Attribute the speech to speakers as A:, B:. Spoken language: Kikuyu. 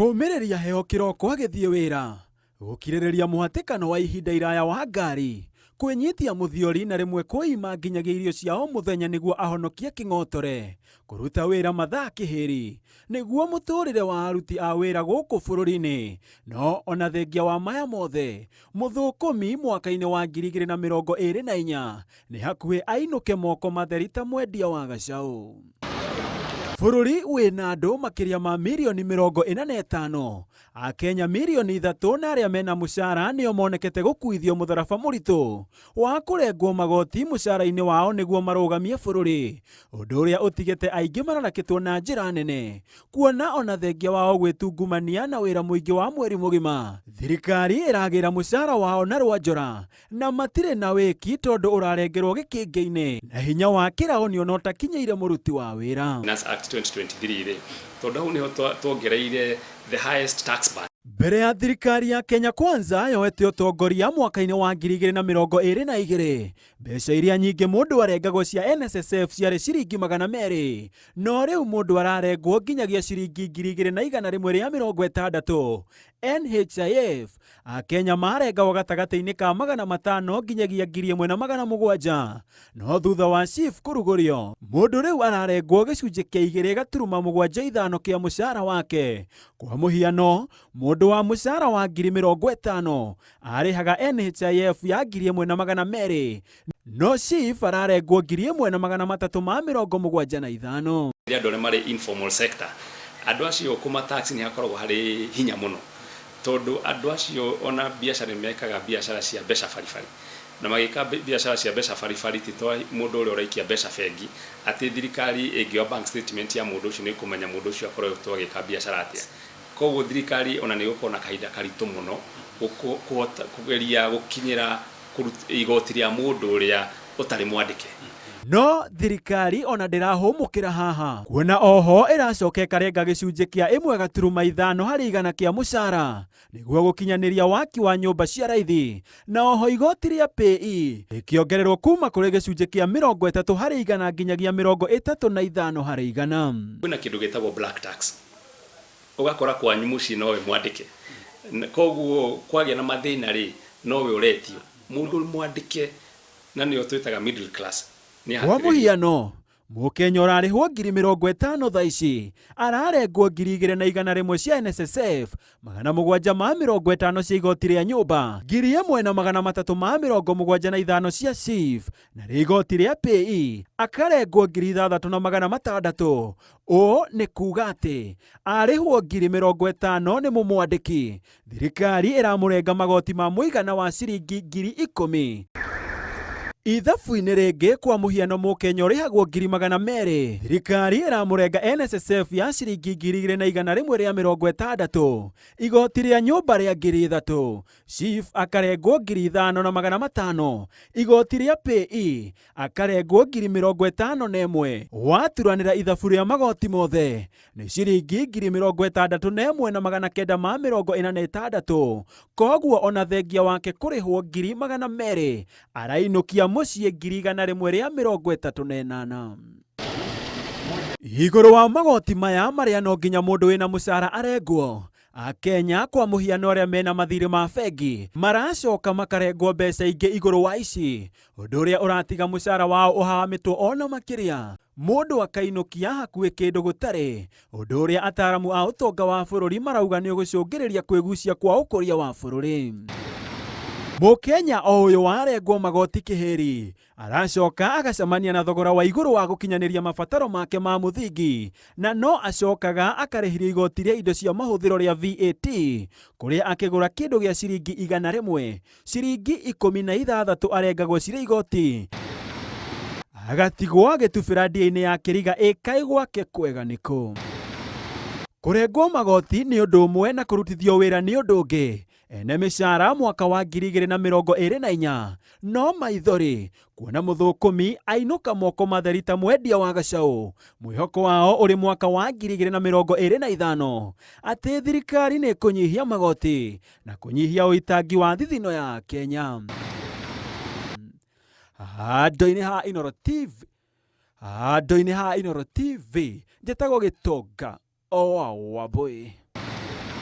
A: Kũũmĩrĩria heho kĩroko agĩthiĩ wĩra, gũkirĩrĩria mũhatĩkano wa ihinda iraya wa ngari, kwĩnyitia mũthiori na rĩmwe kwĩima nginyagia irio cia o mũthenya nĩguo ahonokie kĩng'otore, kũruta wĩra mathaa kĩhĩri, nĩguo mũtũrĩre wa aruti a wĩra gũkũ bũrũri-inĩ. No ona thengia wa maya mothe, mũthũkũmi mwaka-inĩ wa 2024 nĩ hakuhĩ ainũke moko matheri ta mwendia wa gacaũ. Bũrũri wĩna andũ makĩria ma mirioni 45, Akenya mirioni 3 na arĩa mena mũcara nĩo monekete gũkuithio mũtharaba mũritũ wa kũrengwo magoti mũcara-inĩ wao nĩguo marũgamie bũrũri, ũndũ ũrĩa ũtigĩte aingĩ mararakĩtwo na njĩra nene kuona ona thengia wao gwĩtungumania na wĩra mũingĩ wa mweri mũgima, thirikari ĩragĩra mũcara wao na rwanjora na matirĩ na wĩki tondũ ũrarengerwo gĩkĩngĩ-inĩ na hinya wa kĩraũni ona ũtakinyĩire mũruti wa wĩra.
B: Finance Act 2023 rĩ, tondũ hau nĩho twongereire the highest tax band.
A: Mbere ya thirikari ya Kenya Kwanza yoete ũtongoria mwaka-inĩ wa 2022, mbeca iria nyingĩ mũndũ arengagwo cia NSSF ciarĩ ciringi 200, no rĩu mũndũ ararengwo nginyagia ciringi 2160. NHIF, Akenya marengagwo gatagatĩ-inĩ ka 500 nginyagia 1700, no thutha wa SHIF kũrugũrio, mũndũ rĩu ararengwo gĩcunjĩ kĩa 2.75 kĩa mũcara wake. Kwa mũhiano, mũndũ wa mũcara wa 50,000 arĩhaga NHIF ya 1200, no SHIF ararengwo 1375.
B: Andũ arĩa marĩ informal sector, andũ acio kũma tax nĩ hakoragwo harĩ hinya mũno, tondũ andũ acio ona biacara nĩ mekaga biacara cia mbeca baribari, na magĩka biacara cia mbeca baribari ti ta mũndũ ũrĩa ũraikia mbeca bengi, atĩ thirikari ĩngĩoya bank statement ya mũndũ ũcio nĩ ĩkũmenya mũndũ ũcio akoretwo agĩka biacara atĩa. Koguo thirikari ona nĩ ĩgũkorwo na kahinda karitũ mũno kũhota kũgeria gũkinyĩra igoti rĩa mũndũ ũrĩa ũtarĩ mwandĩke.
A: No thirikari ona ndĩrahũmũkĩra haha, kuona oho ĩracoka ĩkarenga gĩcunjĩ kĩa 1.5 harĩ igana kĩa mũcara nĩguo gũkinyanĩria waki wa nyũmba cia raithi, na oho igoti rĩa PAYE rĩkĩongererwo kuma kũrĩ gĩcunjĩ kĩa 30 harĩ igana nginyagia 35 harĩ igana.
B: Kwĩna kĩndũ gĩtagwo black tax, ũgakora kwanyu mũciĩ nowe mwandĩke, koguo kwagĩa na mathĩna rĩ, nowe ũretio mũndũ mwandĩke, na nĩo twĩtaga middle class.
A: Kwa mũhiano, Mũkenya ũrarĩhwo 50,000 thaa ici ararengwo 2,100 cia NSSF, 750 cia igoti rĩa nyũmba, 1375 cia SHIF, na rĩ igoti rĩa PAYE akarengwo 6,600. Ũũ nĩ kuga atĩ arĩhwo 50,000 nĩ mũmwandĩki, thirikari ĩramũrenga magoti ma mũigana wa ciringi 10,000. Ithabu-inĩ rĩngĩ, kwa mũhiano Mũkenya ũrĩhagwo 200,000, thirikari ĩramũrenga NSSF ya ciringi 2,160, igoti rĩa nyũmba rĩa 3,000, SHIF akarengwo 5,500, igoti rĩa PAYE akarengwo 51,000. Waturanĩra ithabu rĩa magoti mothe nĩ ciringi 61,946. Koguo ona thengia wake kũrĩhwo 200,000 arainũkia mũciĩ 138,000. Igũrũ wa magoti maya marĩa no nginya mũndũ wĩna mũcara arengwo, Akenya kwa mũhiano arĩa mena mathirĩ ma bengi maracoka makarengwo mbeca ingĩ igũrũ wa ici, ũndũ ũrĩa ũratiga mũcara wao ũhahamĩtwo ona makĩria, mũndũ akainũkia hakuhĩ kĩndũ gũtarĩ, ũndũ ũrĩa ataramu a ũtonga wa bũrũri marauga nĩ ũgũcũngĩrĩria kwĩgucia kwa ũkũria wa bũrũri. Mũkenya o ũyũ warengwo magoti kĩhĩri aracoka agacemania na thogora wa igũrũ wa gũkinyanĩria mabataro make ma mũthingi, na no acokaga akarĩhirio igoti rĩa indo cia mahũthĩro rĩa VAT, kũrĩa akĩgũra kĩndũ gĩa ciringi 100, ciringi 16 arengagwo cirĩ igoti, agatigwo agĩtubĩra ndia-inĩ ya kĩriga ĩkaĩ gwake kwega nĩkũ. Kũrengwo magoti nĩ ũndũ ũmwe na kũrutithio wĩra nĩ ũndũ ũngĩ. Ene mĩcara mwaka wa 2024 no maithori kuona mũthũkũmi ainũka moko matheri ta mwendia wa gacaũ. Mwĩhoko wao ũrĩ mwaka wa 2025 atĩ thirikari nĩ ĩkũnyihia magoti na kũnyihia ũitangi wa thithino ya Kenya. Handũ-inĩ ha Inooro TV, handũ-inĩ ha Inooro TV, njĩtagwo Gĩtonga o wa Wambũi.